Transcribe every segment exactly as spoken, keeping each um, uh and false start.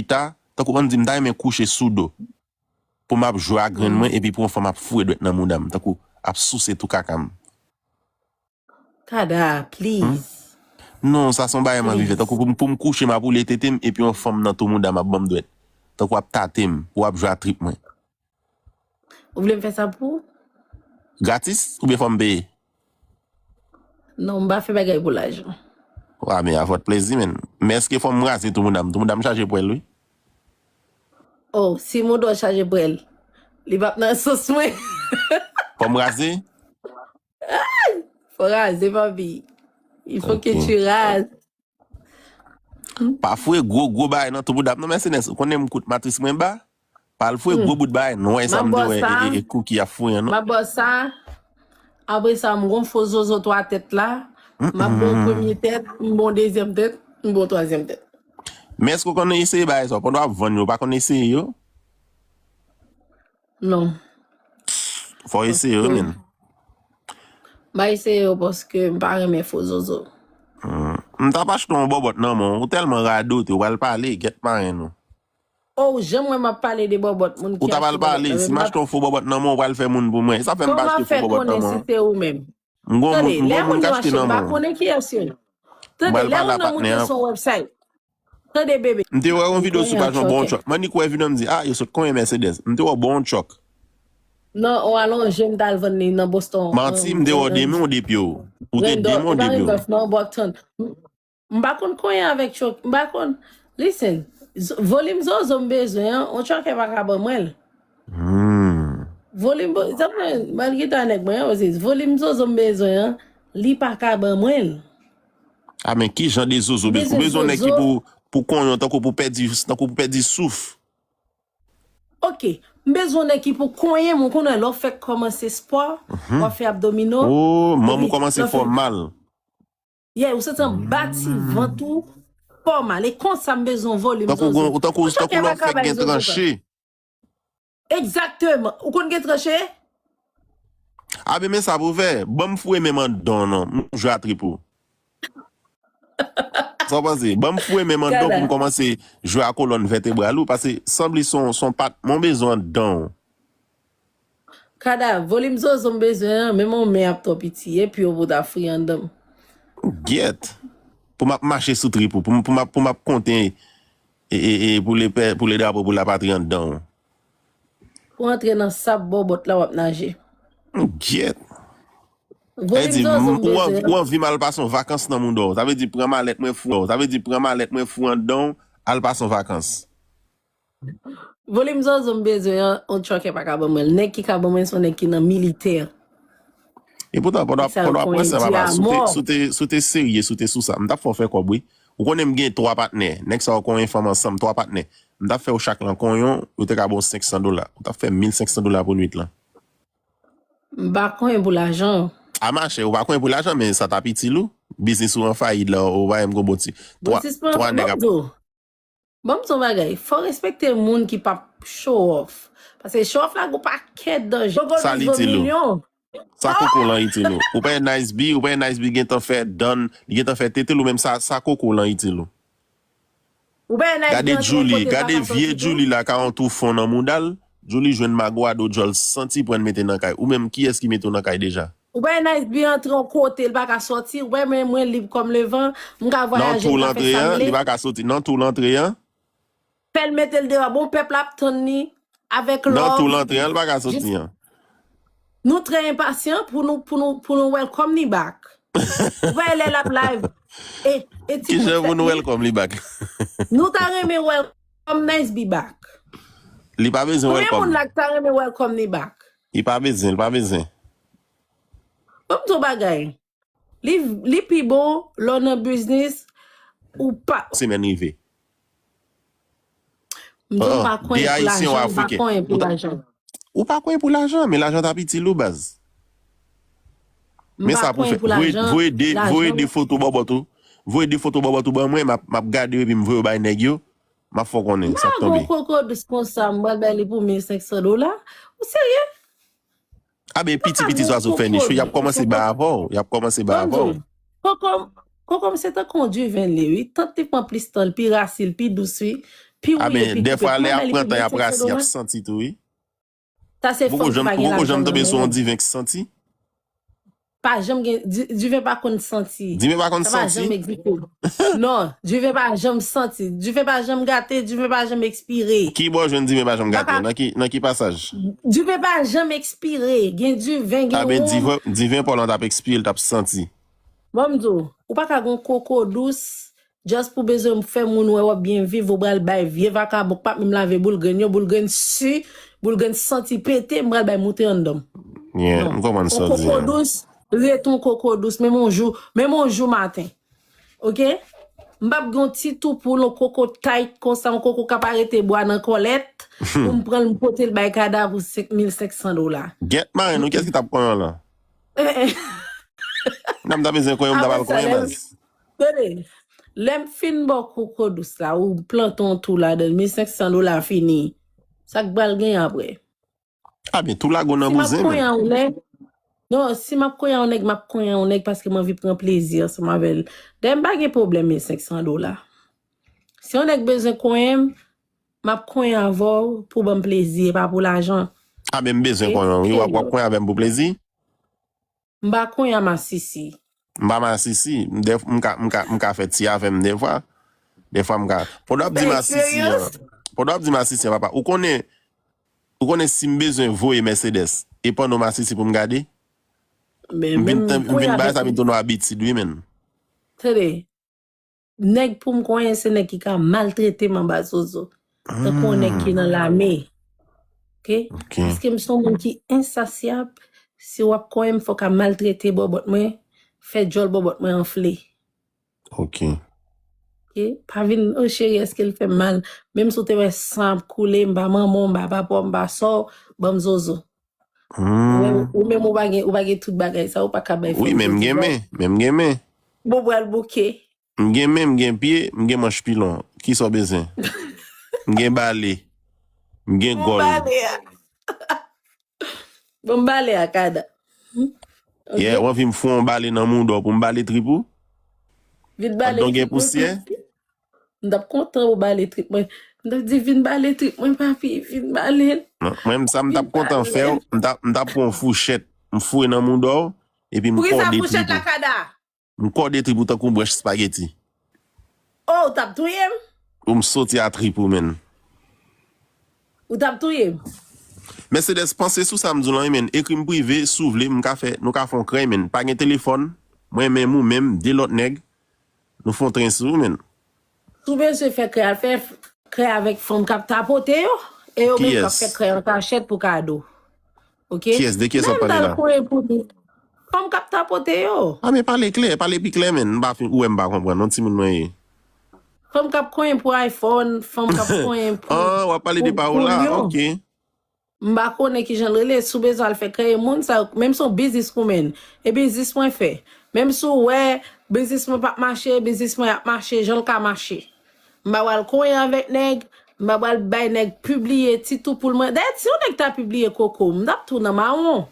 chita, tankou ann di m ta renmen kouche sou do. Pou m ap jwe a grenn mwen, epi pou yon fanm ap foure dwèt nan mouda m, tankou ap souse tou kaka m. Kada, please. Non, sa se yon bagay m anvi fè. Tankou pou m, pou m kouche, m ap woule tete m, epi yon fanm nan tou mouda m ap ban m dwèt. Tankou ap tate m, ou ap jwe a trip mwen. Ou vle m fè sa pou ou? Gratis? Oubyen fò m peye? Non, m pa fè bagay pou lajan. Wa, men a fòt plezi, men. Men èske fò m raze tou mouda m? Tou mouda m chaje pwèl, wi. Oh, si mouda w chaje pwèl, li p ap nan sans mwen. Fò m raze? Fò raze, papi. Il faut que tu rases. Pa foure gwo, gwo bagay nan tou bouda m non, Mercedes. Ou konnen m kout matris mwen ba? Pa al foure gwo bout bagay nwè sa m te wè e, e, e Cookie ap foure an non. M ap ba w sa. Apre sa, m gon fo zozo twa tèt la. M ap ba w premye tèt, m ba w dezyèm tèt, m ba w twazyèm tèt. Men èske w konn eseye bagay sa yo? Pandan w ap vann yo, ou pa konn eseye yo? Non. Fò w eseye yo, men. M pa eseye yo paske m pa renmen fo zozo. M t ap achte yon bòbòt nan men w. Ou tèlman radote, ou pral pale, gèt marenn ou. Oh, ou janm wè m ap pale de bòbòt moun ki achte bòbòt nan men m. Ou ta pral pale, si m achte yon fo bòbòt nan men w, ou pral fè moun pou mwen. E sa fè m pa achte fo bòbòt nan men w. Kòman fè konnen si se ou menm? M gon moun, m gon moun k achte nan men w. Tande, lè moun yo achte, m pa konnen kiyès yo ye. Tande, lè moun nan monte sou yon website. Tande, bebe. M te wè yon videyo sou paj yon bon truck. M annik wè videyo m di, ah, yo sot konyen Mercedes. M te wè bon truck. Non, on alonje m t al vann li nan Boston. Manti, m te wè w de men w de pye w. Ou te de men w de pye w. Non, Boston. M pa konn konyen avèk truck. M pa konn. Listen, volim zozo m bezwen an, on trucker pa ka ban mwen l. Volim, zanmi, malgre ta nèg mwen an, volim zozo m bezwen an, li pa ka ban mwen l. A men ki jan de zozo ou bezwen? Ou bezwen nèg ki pou, pou konyen w tankou pou pèdi, tankou pou pèdi souf. Ok, m bezwen nèg ki pou konyen m, ou konnen lè w fèk kòmanse spò, w ap fè abdomino. Oh, manm ou kòmanse fè w mal. Yeah, ou santi an ba ti vant ou fè w mal. E konsa m bezwen volim zozo. Tankou, tankou, tankou lè w fèk gen tranche. Egzakteman. Ou konn gen tranche? A ben men sa pou fè. Ban m foure men m anndan w non. M jwe a trip ou. Sa w panse? Ban m foure men m anndan w pou m kòmanse jwe a kolòn vètebral ou. Paske sanble se yon, se yon pat, mwen bezwen anndan w. Kada, volim zozo m bezwen an, menm yon men ap twò piti, epi yo pou ta fri anndan m. Gyèt. Pou m ap mache sou trip ou, pou m, pou m ap, pou m ap konte e, e, e, pou le pè, pou le drapo, pou lapatri anndan w. Pou antre nan sab bòbòt la w ap naje. Gyèt. Volim zozo m bezwen an. Ou anvi m al pase yon vakans nan mouda w. Sa vle di pran malèt mwen fou, sa vle di pran malèt mwen fou anndan w, al pase yon vakans. Volim zozo m bezwen an, on trucker pa ka ban mwen l. Nèg ki ka ban mwen l, se yon nèg ki nan militè. Epoutan, pandan w ap wè sa, papa, si w te, si w te, si w te serye, si w te sou sa, m t ap fè w fè kòb, wi. Ou konnen m gen twa patnè. Nèg sa yo konyen fanm ansanm, twa patnè. M t ap fè yo chak lan konyen, yo te ka ba w senk san dola. Ou t ap fè mil senk san dola pou nwit lan. M pa konyen pou lajan. A machè, ou pa konyen pou lajan, men sa t ap itil ou. Biznis ou an fayit la, ou pa menm gon bon ti. Twa, twa nèg ap. Ban m di w bagay, fò w respekte moun ki p ap show off. Paske show off la gen yon pakèt danje. Sa l itil ou? Sa koko lan itil ou? Ou pa wè Nice B, ou pa wè Nice B gentan fè dan, li gentan fè tete l ou menm sa, sa koko lan itil ou? Gade Djouly, gade vye Djouly la ka yon tou fon nan mouda l. Djouly jwenn mago a do djòl santi pran mete nan kay. Ou menm kiyès ki mete w nan kay deja? Ou pa wè Nice B antre yon kote, li pa ka sòti. Ou pa wè mwen lib kòm levan, m ka vwayaje, m ka fè sa m vle. Nan tou l antre an, li pa ka soti. Nan tou l antre an. Fè l mete l deyò. Bon, pèp la ap tann li avèk love. Nan tou l antre an, li pa ka soti an. Nou trè enpasyan pou nou, pou nou, pou nou welcome li back. Ou pa wè lè l ap live. E, e ti. Kijan pou nou welcome li back? Nou ta renmen welcome Nice B back. Li pa bezwen welcome. Konbyen moun la ki ta renmen welcome li back? Li pa bezwen, li pa bezwen. Ban m di w bagay. Li, li pi bon lè w nan biznis, ou pa. Semèn rive. M di w m pa konyen pou lajan, m pa konyen pou lajan. Ou pa konyen pou lajan, men lajan t ap itil ou, baz. Men sa pou fè. Voye, voye de, voye de foto bòbòt ou. Voye de foto bòbòt ou ban mwen, m ap, m ap gade yo epi m voye yo bay nèg yo. M ap fè w konnen sa k tonbe. M pa gon koko dous konsa, m pral bay li pou mil senk san dola. Ou serye? A ben, piti piti zwazo fè nich wi, y ap kòmanse bay avè w, y ap kòmanse bay avè w. Koko, koko m se tankou yon diven li wi, tant li pran plis tan, l pi rasi, l pi dous wi. pi wouye, pi koupe. Pi wouye, pi koupe. Pou mwen, men li koupe senk san dola. Sa se fanm ki pa gen lajan nan men. Ou poko janm tonbe sou yon diven ki santi? Pa janm gen, di- diven pa konn santi. Diven pa konn santi? Sa pa janm egziste. Non, diven pa janm santi. Diven pa janm gate, diven pa janm ekspire. Ki bò w jwenn diven pa janm gate? Nan ki, nan ki pasaj? Diven pa janm ekspire. Gen diven, gen wonm. A ben, diven, diven pa w lan t ap ekspire, l t ap santi. Bon, m di w, ou pa ka gon koko dous, just pou bezwen fè moun wè w ap byen viv, ou pral bay vye vakabon k p ap menm lave boul grenn yo, boul grenn si, boul grenn santi pete, m pral bay moute anndan m. Yeah, m konprann sa w di a. Yon koko dous, ret yon koko dous, menm yon jou, menm yon jou maten. Oke? M p ap gen yon ti tou poul, yon koko tayt konsa, yon koko k ap arete bwa nan kòlèt, pou m pran l, m pote l bay Kada pou senk mil senk san dola. Gèt marenn ou, kiyès ki t ap konyen w lan? Nan m ta bezwen konyen, m ta pral konyen baz. Tande, lè m fin ba w koko dous la, ou plante yon tou ladan l, mil senk san dola fini. Sa k pral gen apre? A ben, tou lago nan bouzen, men. Si m ap konyen yon nèg, non, si m ap konyen yon nèg, m ap konyen yon nèg paske m anvi pran plezi ansanm avè l. Dayè, m pa gen pwoblèm mil senk san dola. Si yon nèg bezwen konyen m, m ap konyen avè w pou ban m plezi, e pa pou lajan. A ben, m bezwen konyen w, wi, w ap, w ap konyen avè m pou plezi? M pa konyen a masisi. M pa masisi. M def-, m ka, m ka, m ka fè ti afè m defwa. Defwa m ka. Pandan w ap di masisi an, pandan w ap di masisi an, papa, ou konnen, ou konnen si m bezwen voye Mercedes, e panno masisi pou m gade? M vin, m vin bay sa vin tounen yon abitid, wi, menn. Tande, nèg pou m konyen, se nèg ki ka maltrete m anba zozo. Tankou yon nèg ki nan lame. Oke? Paske m se yon moun ki ensasyab. Si w ap konyen m, fò w ka maltrete bòbòt mwen, fè djòl bòbòt mwen anfle. Oke. Oke? Pa vin, o cheri, èske l fè m mal? Menm si w te wè san ap koule, m pa manman w, m pa papa w, m pa sè w, ban m zozo. Ou menm, ou menm, ou pa gen, ou pa gen tout bagay sa, ou pa ka bay fanm zozo. Wi, men m gen men, men m gen men. Bon, pral bouke. M gen men, m gen pye, m gen manch pilon. Kisa w bezwen? M gen bale. M gen gòl. Bon, bale a. Bon, bale a, Kada. Yè, w anvi m foure yon bale nan mouda w pou m bale trip ou? Vin bale trip mwen, papi. M t ap kontan ou bale trip mwen. M t ap di, vin bale trip mwen, papi, vin bale l. Non, mwen, sa m t ap kontan fè w, m t ap, m t ap pran yon fouchèt, m foure nan mouda w, epi m kòde trip ou. Pou ki sa fouchèt la, Kada? M kòde trip ou tankou yon branch spageti. Oh, ou t ap touye m? Ou m soti a trip ou, menn. Ou t ap touye m? Mercedes, panse sou sa m di w lan, wi, menn. Ekri m prive, si w vle, m ka fè, nou ka fè yon krèy, menn. Pa gen telefòn, mwen menm ou menm, de lòt nèg, nou fè yon tren sou ou, menn. Si w bezwen fè krèy, al fè krèy avèk fanm k ap tapote yo, e yo menm k ap fè krèy an kachèt pou kado. Oke? Kiyès? De kiyès w ap pale la? Menm dal kouye pou nou. Fanm k ap tapote yo. A, men pale klè, pale pi klè, menn. M pa fin, ou wè m pa konprann, non, timoun mwen ye. Fanm k ap konyen pou iPhone, fanm k ap konyen pou, ah, w ap pale de Paola, oke. M pa konnen ki jan l rele, si w bezwen al fè kreye moun sa yo, menm si w biznis ou menn, e biznis mwen fè. Menm si w wè biznis mwen p ap mache, biznis mwen ap mache, jan l ka mache. M pa pral konyen avèk nèg, m pa pral bay nèg pibliye ti tou poul mwen. Dayè, si yon nèg ta pibliye koko m, m t ap tou nan mawon.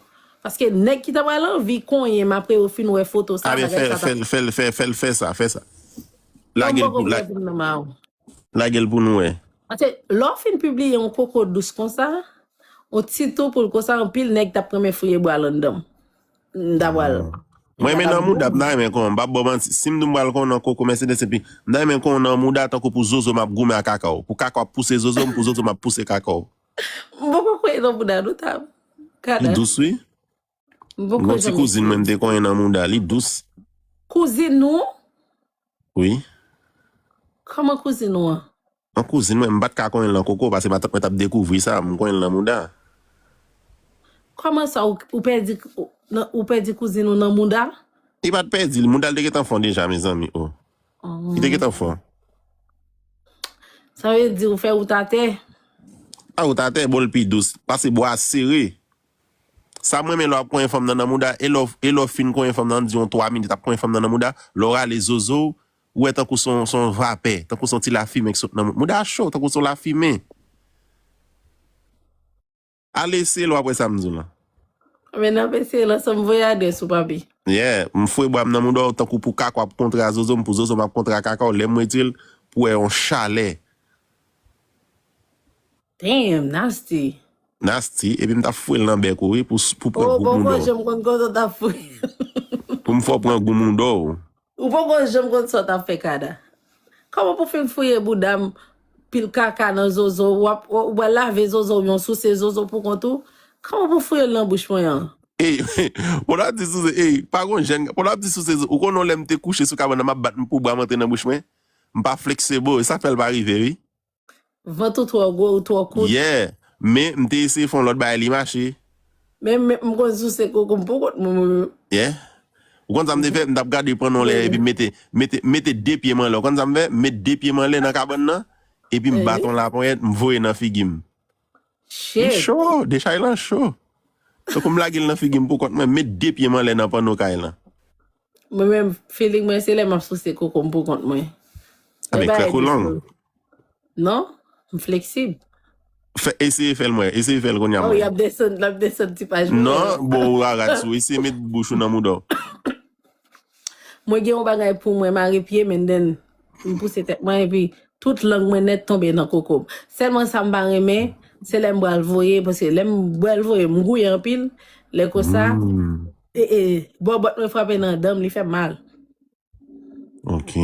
Paske nèg ki ta pral anvi konyen m apre yo fin wè foto sa, bagay sa ta. Fè l, fè l, fè, fè l fè sa, fè sa. Lage l pou, lage l pou nou wè. Paske lè w fin pibliye yon koko dous konsa, yon ti tou poul konsa, anpil nèg t ap renmen fouye bwa l anndan m. M ta pral. Mwen menm nan mouda, m ta renmen konyen w, m p ap ba w manti. Si m di w m pral konyen w nan koko Mercedes, epi m ta renmen konyen w nan mouda tankou pou zozo m ap goumen ak kaka w. Pou kaka w ap pouse zozo m, pou zozo m ap pouse kaka w. M poko konyen nan mouda, nou ta. Li dous, wi. M poko janm eseye. Gon ti kouzin mwen m te konyen nan mouda, li dous. Kouzin ou? Wi. Kòman kouzin ou an? An kouzin mwen, m pa t ka konyen l nan koko, paske matant mwen t ap dekouvri sa, m konyen l nan mouda. Kòman sa, ou, ou pèdi, ou, nan, ou pèdi kouzin ou nan mouda? Li pa t pèdi l, mouda l te gentan fon deja, mezanmi, o. Li te gentan fon. Sa vle di ou fè wout atè? A, wout atè, bon, l pi dous, paske bwa a sere. Sa m renmen lè w ap konyen fanm nan nan mouda, e lè w, e lè w fin konyen fanm nan, di yon twa minit ap konyen fanm nan nan mouda, lè w rale zozo w, ou wè tankou se yon, se yon vapè, tankou se yon ti lafimen k sot nan mou-, mouda a cho, tankou se yon lafimen. Ale eseye l, w ap wè sa m di w lan. Men n ap eseye l ansanm, voye adrès ou, papi. Yeah, m foure bwa m nan mouda w, tankou pou kaka w ap kontre a zozo m, pou zozo m ap kontre a kaka w, lè m retire l, pou w wè yon chalè. Damn, nasty. Nasty, epi m t ap fouye l nan bèk ou, wi, pou, pou pran Oh, gou bon, mouda bon, w. Janm konn kote w t ap fouye. Pou m fè w pran gou mouda w. Ou poko janm konn sa w t ap fè, Kada. Kòman pou fin fouye bouda m, pil kaka nan zozo, w ap, w ap lave zozo w, yon souse zozo pou kont ou? Kòman pou fouye l nan bouch mwen an? Ey, pou w ap di souse, ey, pa gon jèn, pou w ap di souse, ou konnen lè m te kouche sou kabann nan, m ap bat m pou bra m antre nan bouch mwen? M pa flexible, e sa fè l pa rive, wi. Vant ou twò gwo, ou twò kout. Yeah, men m te eseye fè yon lòt bagay, li mache. Men, men m konn souse koko m pou kont mwen, mwen menm. Yeah. Ou konn sa m te fè? M t ap gade panno lè, epi m mete, mete, mete de pye m anlè. Ou konn sa m fè? M met de pye m anlè nan kabann nan, epi m bat yon laponyèt, m voye nan figi m. Li Shit. Cho, dechay lan cho. Tankou m lage l nan figi m pou kont mwen, m met de pye m anlè nan panno kay lan. Mwen menm, feeling mwen, se lè m ap souse koko m pou kont mwen. Avèk Bagay kòk ou long. Non, m fleksib. Fè, eseye fè l mwen, eseye fè l kounye a Oh, y mwen. ap desann, l ap desann ti paj mwen. Non, bon, ou rarat sou, eseye met bouch ou nan mouda w. Mwen gen yon bagay pou mwen mare pye m, and then m pouse tèt mwen, epi tout lang mwen nèt tonbe nan koko m. Sèlman sa m pa renmen, se lè m pral voye, paske lè m pral voye, m gouye anpil, lè konsa, Hmm, e, e, bòbòt mwen frape nan dan m, li fè m mal. ok.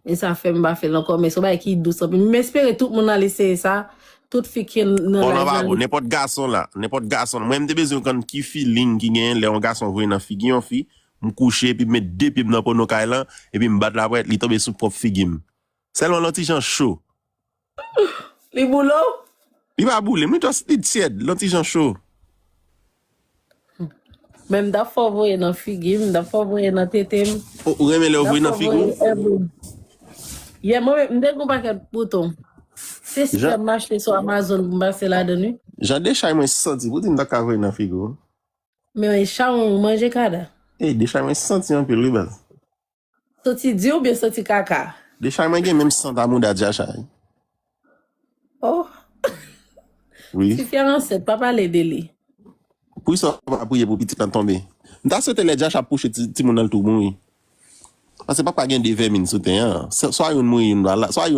E sa fè m pa fè l ankò, men se yon bagay ki dous anpil. M espere tout moun al eseye sa, tout fi ki nan Bon, live nan pa la. bon, nenpòt gason la, nenpòt gason. Mwen, m te bezwen konn ki feeling ki genyen lè yon gason voye nan figi yon fi, m kouche, epi m met de pye m nan panno kay lan, epi m bat laponyèt, li tonbe sou pwòp figi m. Sèlman l yon ti jan cho. Li boule w? Li pa boule m, li just, li tyèd, l yon ti jan cho. Men m t ap fè w voye nan figi m, m t ap fè w voye nan tete m. O, ou renmen lè yo voye nan figi w? Yè, mwen menm, m te gen yon pakèt bouton. Se sperm m achte sou Amazon pou m pase ladan, wi. Jan dechay mwen santi, pou di m ta ka voye nan figi w. Men chay ou manje, Kada. Ey, dechay mwen santi anpil, wi, baz. Santi di oubyen santi kaka? Dechay mwen gen menm sant a mouda Djachay. Oh, Wi. Tifi a ansent, pa pale de li. Poukisa w pa priye pou pitit lan tonbe? M ta swete lè Djachay ap kouche ti, timoun nan l tou mouri. Paske papa gen de vèmin sou tè an. Swa youn mouri, youn pa la. Swa